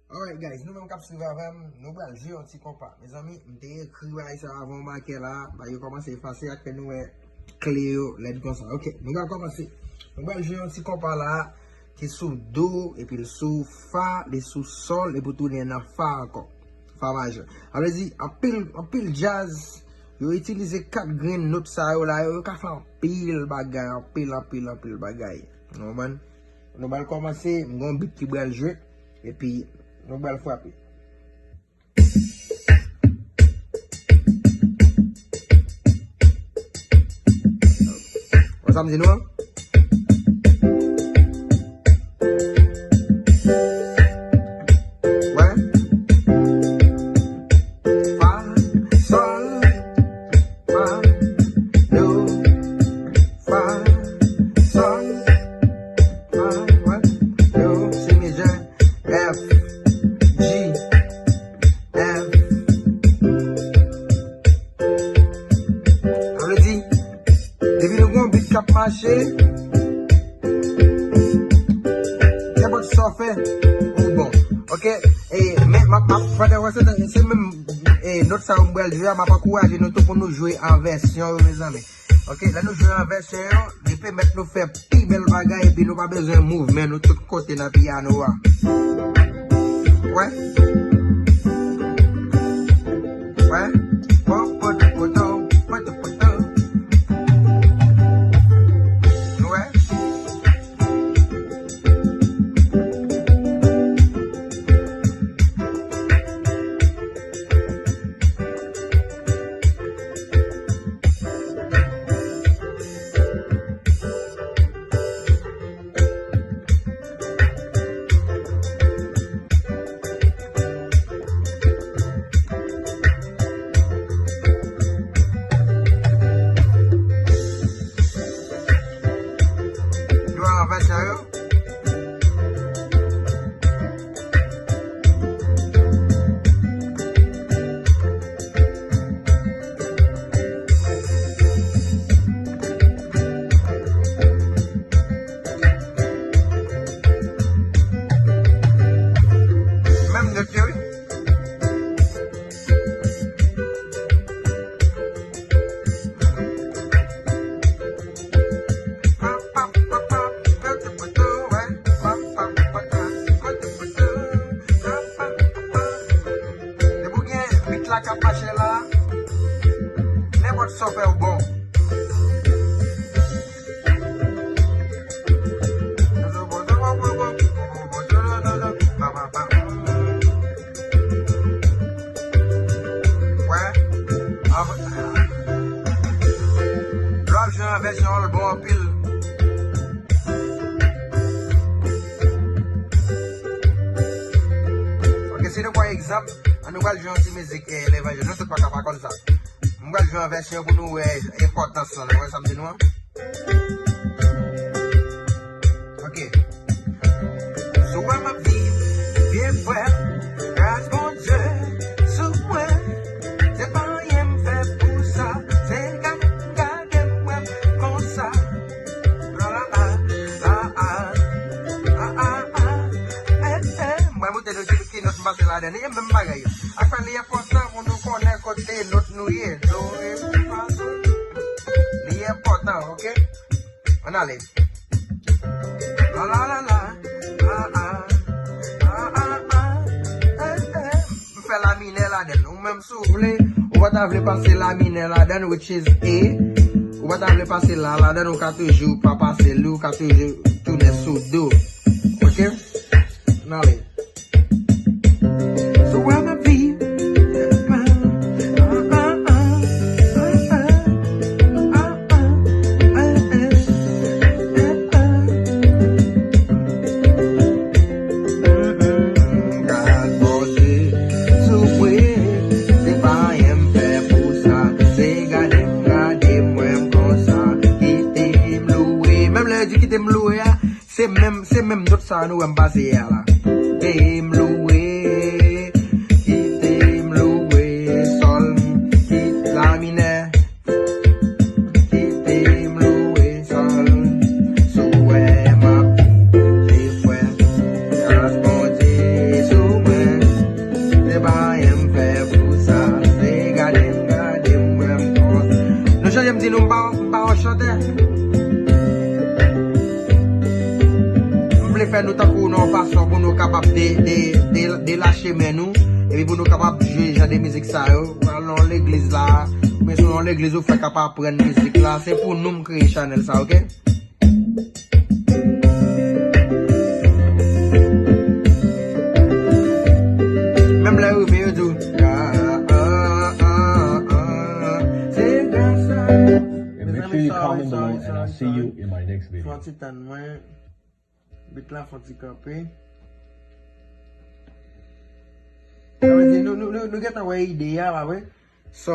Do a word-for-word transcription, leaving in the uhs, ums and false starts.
Alright guys, nou menm k ap swiv avè m, nou pral jwe yon ti konpa. Mezanmi, m te ekri bagay sa avan, makè la, bagay yo kòmanse efase ak fè nou wè kle yo lèd konsa. Ok, nou pral kòmanse. Nou pral jwe yon ti konpa la ki sou do, epi l sou fa, li sou sòl, epi w tounen nan fa ankò. Fa majè. Sa vle di, anpil, anpil djaz, yo itilize kat grenn not sa yo la, yo, yo ka fè anpil bagay, anpil, anpil, anpil bagay. Nou konprann? Nou pral kòmanse, m gen yon beat ki pral jwe, epi nou pral frape. Wè sa m di nou an? Wè. Fa, sòl, fa, do, fa, sòl, fa, wè, do, si mejè, F, G, F. Sa vle di, depi nou gen yon beat k ap mache, nenpòt sa w fè, ou bon. Ok? E, men, m ap, m ap, pandan w wè se, se menm, e, not sa yo m pral jwe a, m ap ankouraje nou tou pou nou jwe an vèsyon yo, mezanmi. Ok, lè nou jwe an vèsyon yo, li pèmèt nou fè pi bèl bagay, epi nou pa bezwen mouvman nou tout kote nan pyano a. Wè? Wè? Pon, poto, poto, poto, poto. Nou wè? Nou anvè sa yo. Menm nòt yo, wi. Depi w gen beat la k ap mache la, nenpòt sa w fè w bon. Wè. Lè w ap jwe an vèsyon an, l bon anpil. Ok, si nou pran egzanp, an nou pral jwe yon ti mizik, eh, levanjil. Nou tout pa ka pa konn sa. M pral jwe an vèsyon pou nou wè enpòtans lan. Nou wè sa m di nou an? Ok. Sou wè m ap viv byen frè, gras Bondye sou mwen. Se pa anyen m fè pou sa, se gade m, gade m wè m konsa. La la la, la a, la a a, eh eh. M pral montre nou ki, ki nòt m pase ladan l. E menm bagay yo. Afè li enpòtan pou nou konnen kote nòt nou ye. Do, re, mi, fa, sol. Li enpòtan, ok? Ann ale. La la la la, a a, a a a, eh eh. M fè la minè ladan l. Ou menm si w vle, ou pa ta vle pase la minè ladan l, which is A. Ou pa ta vle pase la ladan l, ou ka toujou pa pase l, ou ka toujou tounen sou do. Ok? Ann ale. Sou wè m ap viv. Gras Bondye sou mwen, se pa anyen m fè pou sa. Se gade m, gade m wè m konsa. Kite m louwe. Menm lè yo di kite m louwe a, Se menm, se menm nòt sa a nou wè m pase yè a la. Kite m louwe, kite m louwe, sòl, kit la minè. Kite m louwe, sòl, sou wè m ap viv, se frè. Gras Bondye sou mwen, kapab de, de, de, delache men nou, epi pou nou kapab jwe jan de mizik sa yo. Pral nan yon legliz la, men sou yon legliz ou fè k ap aprann mizik la, se pou nou m kreye chanèl sa, oke? Menm lè rive yo di w, ah, ah, ah, ah, se konsa. And make sure you comment below, and I'll see you in my next video. Fè yon ti tann mwen. Bit la fè yon ti kanpe. Sa vle di nou, nou, nou, nou gentan wè ide a, pa vre? So,